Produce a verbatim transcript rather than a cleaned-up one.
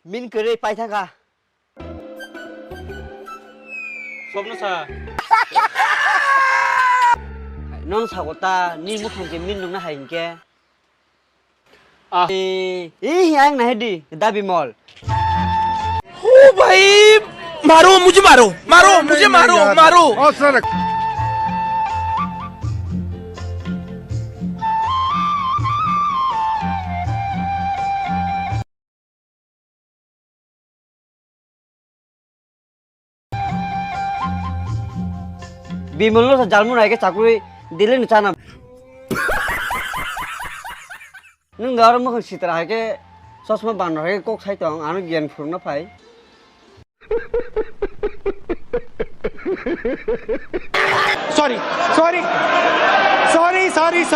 Min kwrwi paithakha. Sobno sa. Non sago ta, ni mukhang je min nungna hai hinkhe. Ah. Eh, eh, ang na hedi, da Bimol. ओ भाई, मारो, मुझे मारो, मारो, मुझे मारो, मारो। Bimol no sa jalmung hai khe chakri dile no chana. Nwng aro mukhang sitra hai khe chosma bandor hai khe kok sai tong, ano giyan phurungna phai. Sorry, sorry, sorry, sorry, sorry.